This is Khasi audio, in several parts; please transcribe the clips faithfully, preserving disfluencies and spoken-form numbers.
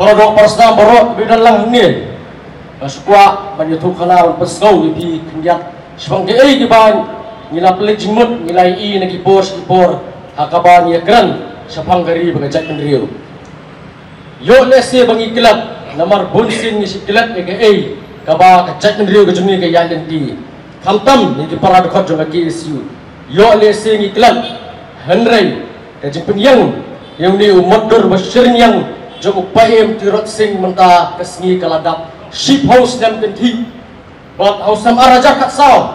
Para doh para snam baroh kiba don lang hangne, nga sngewkwah ban ïathuh khana ban pynsngew ïa phi khyndiat shaphang kiei kiba ngi la pynleit jingmut, ngi la ïohi na ki por sha ki por ha kaba ngi ïakren shaphang ka ri bad ka jaitbynriew. Ïoh lehse ba ngi klet, namar bunsien ngi shu klet ïa kaei kaba ka jaitbynriew ka jong ngi ka ïaid lynti, khamtam ïa ki para dkhot jong ka K S U. Ïoh lehse ngi klet, hynrei ka jingpynïeng ïa une u motdur ba shyrñiang jong u Paiem Tirot Sing mynta ka sngi ka la dap shiphew snem kynthih. Bad ha u snem ar hajar khatsaw,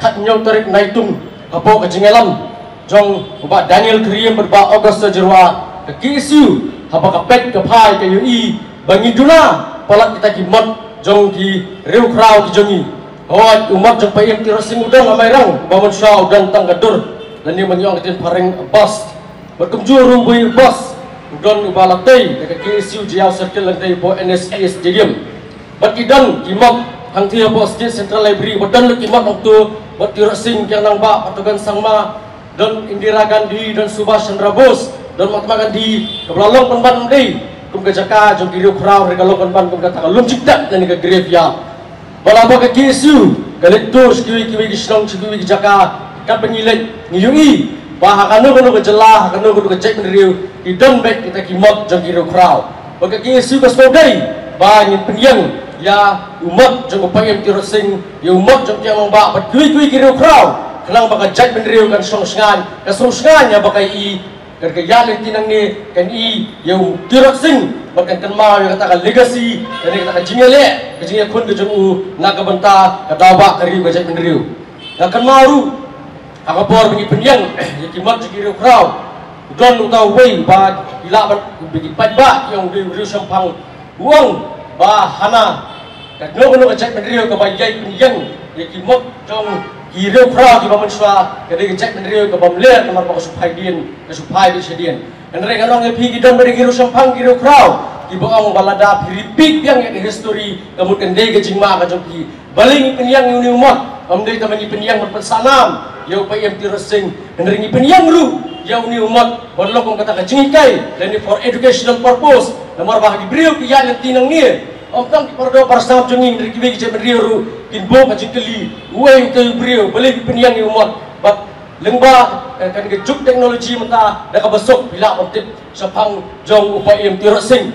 khathynñiew tarik Naitung, hapoh ka jingïalam jong u Bah Daniel Kyriem bad Bah August Jyrwa, ka K S U haba ka peit ka phai ka ïohi ba ngi duna palat kita ki mot jong ki riewkhraw ki jong ngi. Hooid, u mot jong Paiem Tirot Sing u don ha Mairang, uba mynshuwa u don tang ka dur, lane ba ngi ong ka ktien phareng bust. Bad kumjuh ruh uwei u bust u don uba la tei da ka K S U Jaïaw Circle, lane hapoh N S C S Stadium. Bad ki don ki mot hangtei hapoh State Central Library, bad don lut ki mot hangto, bad Tirot Sing Kiang Nangbah, Patogen Sangma, don Indira Gandhi, don Subhash Chandra Bose, don Mahatma Gandhi, kaba la long pynban ym dei kum ka jaka jong ki riewkhraw, hynrei ka long pynban kum kata ka lum jingtep lane ka graveyard. Ba la ba ka K S U ka leit tour sha kiwei kiwei ki shnong, sha kiwei ki jaka, katba ngi leit ngi ïohi ba ha kano kano ka jylla, ha kano kano ka jaitbynriew, ki don beit kita ki mot jong ki riewkhraw. Ba ka K S U ka sngewdei ba ngin pynïeng ïa u mot jong u Paiem Tirot Sing, ïa u mot jong Kiang Nangbah bad kiwei kiwei ki riewkhraw, khnang ba ka jaitbynriew kan shong shngaiñ, kan shong shngaiñ ïa ba ka i, kan ka ïaid lynti nangne, kan i ïa u Tirot Sing bad kan kynmaw ïa kata ka legacy, kane kata ka jingïaleh, ka jingïakhun ka jong u na ka bynta ka daw bah ka ri ka jaitbynriew. Nga kynmaw ruh ha ka por ba ngi pynïeng ïa ki mot jong ki riewkhraw, u don uta uwei ba ki lah ban, ba ki paidbah ki ong u dei u riewshemphang, u ong ba hana kano kano ka jaitbynriew kaba ïai pynïeng ïa ki mot jong ki riewkhraw kiba mynshuwa, ka dei ka jaitbynriew kaba mlien namar ba ka shu phai dien, ka shu phai dien shadien. Hynrei ngan ong ïa phi, ki don beit ki riewshemphang, ki riewkhraw kiba ong ba lada phi repeat biang ïa ka history, ka mut kan dei ka jingma ka jong phi. Balei ngi pynïeng ïa une u mot? Ym dei tang ba ngi pynïeng ban pynsah nam ïa u Paiem Tirot Sing, hynrei ngi pynïeng ruh ïa une u mot ban long kum kata ka jinghikai lane for educational purpose. Namar ba ha ki briew ki ïaid lynti nangne, ym tang ki para doh para snam jong ngi, hynrei kiwei ki jaitbynriew ruh kin buh ka jingkylli, uei utai u briew, balei phi pynïeng ïa u mot? Bad lyngba, eh, kane ka juk technology mynta, da kaba suk phi lah ban tip shaphang jong u Paiem Tirot Sing.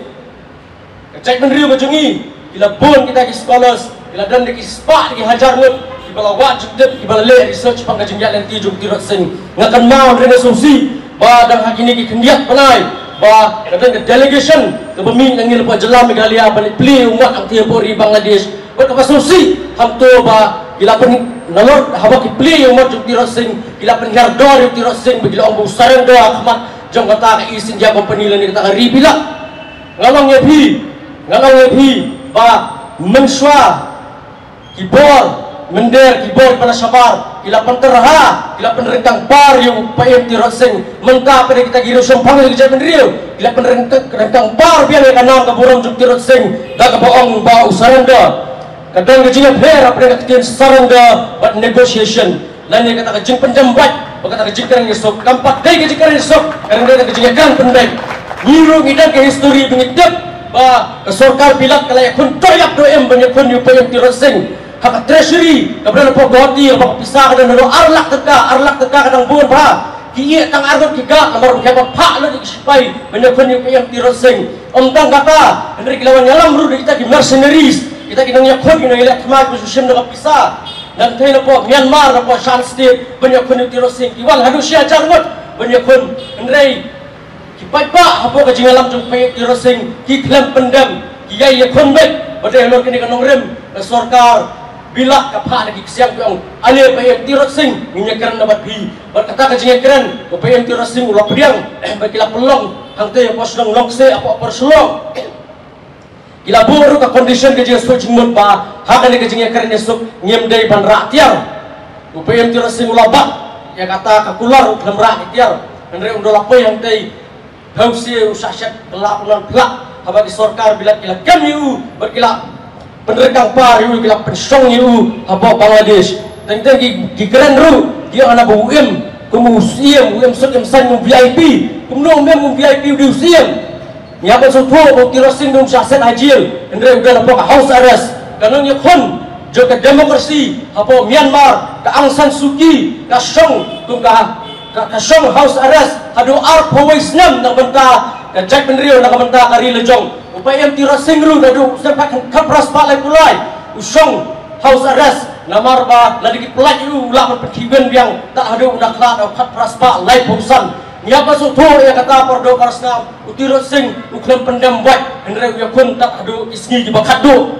Ka jaitbynriew ka jong ngi, ki la bun kita ki scholars, ki la don da ki spah da ki hajar ngut kiba la wad jingtip, kiba la leh research shaphang ka jingïaid lynti jong u Tirot Sing. Nga kynmaw, hynrei nga sngewsih ba dang ha kine ki khyndiat bnai ba ka don ka delegation kaba mih na ngi lyngba jylla Meghalaya ban leit plie ïa u mot hangtei hapoh ri Bangladesh. Bad kaba sngewsih hangto ba ki la pyn, nalor haba ki plie ïa u mot jong u Tirot Sing, ki la pynhiar dor ïa u Tirot Sing, ba ki la ong ba u surrender ha khmat jong kata ka East India Company lane kata ka ri Bilat. Ngan ong ïa phi, ngan ong ïa phi ba mynshuwa ki bor mynder, ki bor kiba la shabar, ki la pynterha, ki la pynryngkang par ïa u Paiem Tirot Sing. Mynta pat kita ki riewshemphang, ki jaitbynriew, ki la pynryngkang, ryngkang par biang ïa ka nam ka burom jong u Tirot Sing da kaba ong ba u surrender. Ka don ka jingïapher hapdeng ka ktien surrender bad negotiation. Lane kata ka jingpynjam bad, bad kata ka jingkren ïasuk. Kam pat dei ka jingkren ïasuk, ka dei ka jingkren pynbeit. Ngi ruh ngi don ka history ba ngi tip ba ka sorkar Bilat ka la ïakhun doh ïap doh im ban ïakhun ïa u Paiem Tirot Sing. Ha ka treasury kaba don hapoh Guwahati, kaba ka pisa ka don haduh ar lak tyngka, ar lak tyngka ka dang bun bha. Ki ïeh tang ar ngut ki guard namar ba ki hap ban phah lut ïa ki shipai ban ïakhun ïa u Paiem Tirot Sing. Ym tang kata, hynrei ki la wan ïalam ruh da kita ki mercenaries, kita ki nongïakhun, ki nongïaleh thma kiba shu shim da ka pisa. Nangta napoh Myanmar, napoh Shan State, ban ïakhun ïa u Tirot Sing, ki wan haduh shi hajar ngut ban ïakhun. Hynrei ki paidbah hapoh ka jingïalam jong u Paiem Tirot Sing ki khlem pyndem, ki ïai ïakhun beit. Bad dei halor kane ka nongrim ka sorkar Bilat ka phah na ki ksiang, ki ong, ale Paiem Tirot Sing, ngin ïakren na bad phi. Bad kata ka jingïakren, u Paiem Tirot Sing u la pdiang, bad ki la pynlong hangtei hapoh shnong Nongkseh, hapoh Upper Shillong. Ki la buh ruh ka condition ka jingïasuk jingmut ba ha kane ka jingïakren ïasuk ngim dei ban rah tiar. U Paiem Tirot Sing u la bat ïa kata ka kular, u khlem rah ki tiar. Hynrei un da la poi hangtei, phew sien u sah shet, kylla pynlong phlak. Haba ki sorkar Bilat ki la kem ïa u bad ki la pynryngkang par ïa u, ki la pynshong ïa u hapoh Bangladesh. Teng teng ki, ki kren ruh, ki ong hana ba u im kum u siem, u im suk im saiñ, u V I P. Kumno um im kum V I P, u dei u siem? Ngi hap ban sngewthuh ba u Tirot Sing um shah set ha jail, hynrei u don hapoh ka house arrest. Ka nongïakhun jong ka democracy hapoh Myanmar, ka Aung San Suu Kyi, ka shong kum ka, ka, ka shong house arrest haduh arphew wei snem na ka bynta ka jaitbynriew, na ka bynta ka ri la jong. U Paiem Tirot Sing ruh naduh u snem khatphra spah laiphew lai u shong house arrest namar ba lada ki pynlait ïa u, u lah ban pynkhih win biang tad haduh u da khlad ha u khatphra spah laiphew san. Ngi hap ban sngewthuh ïa kata, para doh para snam. U Tirot Sing u khlem pyndem wait, hynrei u ïakhun tad haduh ki sngi kiba khatduh.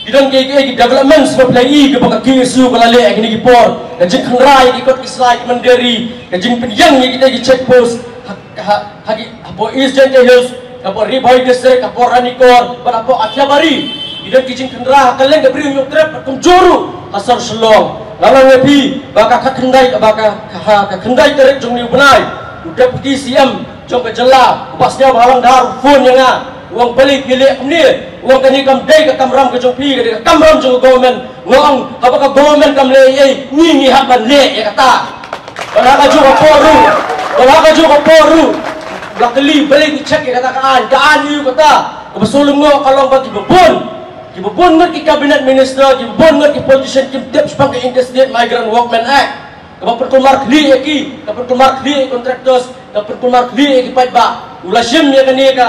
Ki don kiei kiei ki developments ba phi la ïohi kiba ka K S U ka la leh ha kine ki por, ka jingkhynra ïa ki kot ki slai, ki mynder ri, ka jingpynïeng ïa kita ki check post ha, ha, ha ki, hapoh East Jaintia Hills, hapoh Ri Bhoi District, hapoh Ranikor bad hapoh Akhiabari. Ki don ki jingkhynra ha kylleng ka Bri u Hynñiewtrep bad kumjuh ruh ha sor Shillong. Nga la ong ïa phi ba ka, ka khyndai, ba ka, ka, ha, ka khyndai tarik jong une u bnai, u Deputy C M jong ka jylla, u Bah Sniawbhalang Dhar, u phone ïa nga, u ong, balei phi leh kumne? U ong, kane kam dei ka kamram ka jong phi, ka dei ka kamram jong ka government. Nga ong, haba ka government kam leh ei ei, ngi, ngi hap ban leh ïa kata. Bad ha kajuh ka por ruh, bad ha kajuh ka por ruh, la kylli balei ki check ïa kata ka aiñ, ka aiñ aïu kata? Kaba sngewlyngngoh ka long ba kiba bun, kiba bun ngut ki cabinet minister, kiba bun ngut ki politician kim tip shaphang ka Interstate Migrant Workmen Act. Kaba pynkulmar khlieh ïa ki, ka pynkulmar khlieh ïa ki contractors, ka pynkulmar khlieh ïa ki paidbah. U la shim ïa kane ka,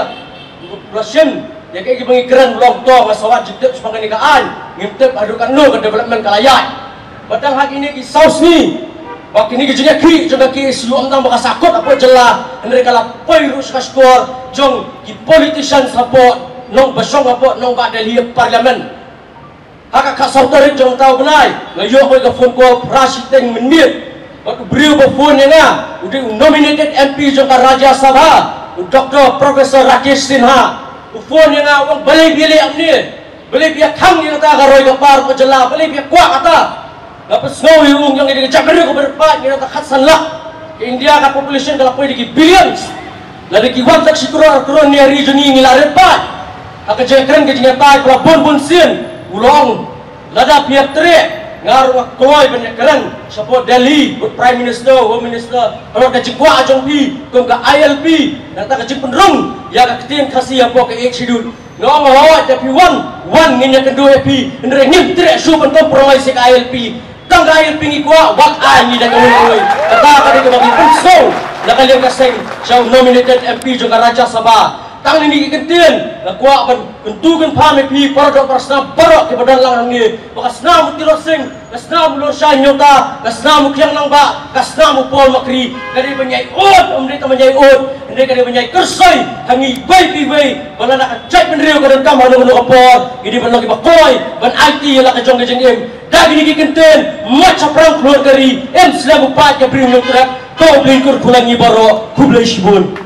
u la shim ïa kaei kaba ngi kren, long to nga sa wad jingtip shaphang kane ka aiñ, ngim tip haduh katno ka development ka la ïaid. Bad tang ha kine ki saw sngi ba kine ki jingïakhih jong ka K S U ym tang ba ka sahkut hapoh jylla, hynrei ka la poi ruh sha ka shkor jong ki politicians hapoh nong, ba shong hapoh nongbah Delhi Parliament. Ha ka khatsaw tarik jong uta u bnai, nga ïoh ïa ka phone call phra shiteng mynmiet bad u briew ba phone ïa nga u dei u nominated M P jong ka Rajya Sabha, u Doctor Professor Rakesh Sinha. U phone ïa nga, u ong, balei phi leh kumne? Balei phi ïa khang ïa kata ka roi ka par ka jylla? Balei phi ïa kwah kata? Nga pynsngew ïa u, u ong, ïa ngi dei ka jaitbynriew kaba rit paid, ngi don tang khatsan lak. Ka India ka population ka la poi da ki billions. Lada ki wan tang shi klur ar klur ne ri jong ngi, ngi la rit paid. Ha ka jingkren ka jingïatai ka la bun bun sien, u la ong, lada phi ïatrei, nga ruh nga kloi ban ïakren shapoh Delhi bad Prime Minister, Home Minister, halor ka jingkwah jong phi kum ka I L P, nangta ka jingpynrung ïa ka ktien Khasi hapoh ka Eighth Schedule. Nga ong, hooid, da phi wan, wan, ngin ïakynduh ïa phi, hynrei ngim treh shuh ban compromise ïa ka I L P. Tang ka I L P ngi kwah, wat ai ngi da kawei kawei. Kata ka dei kaba ngi pynsngew na ka liang ka seng sha u nominated M P jong ka Rajya Sabha. Tang kine ki kyntien nga kwah ban kyntu kynpham ïa phi, para doh para snam baroh kiba don lang hangne, ba ka snam u Tirot Sing, ka snam u Lorshai Hynñiewta, ka snam u Khiang Nangbah, ka snam u Paul Makri ka dei ban ïai ud, ym dei tang ban ïai ud, hynrei ka dei ban ïai kyrsoi ha ngi iwei pa iwei, ba lada ka jaitbynriew ka donkam ha kano kano ka por, ngi dei ban long kiba kloi ban aiti ïa la ka jong ka jingim. Da kine ki kyntien, mut shaphrang khlur ka ri, im slem u paid ka Bri u Hynñiewtrep. To U Blei un kyrkhu ïa ngi baroh. Khublei shibun.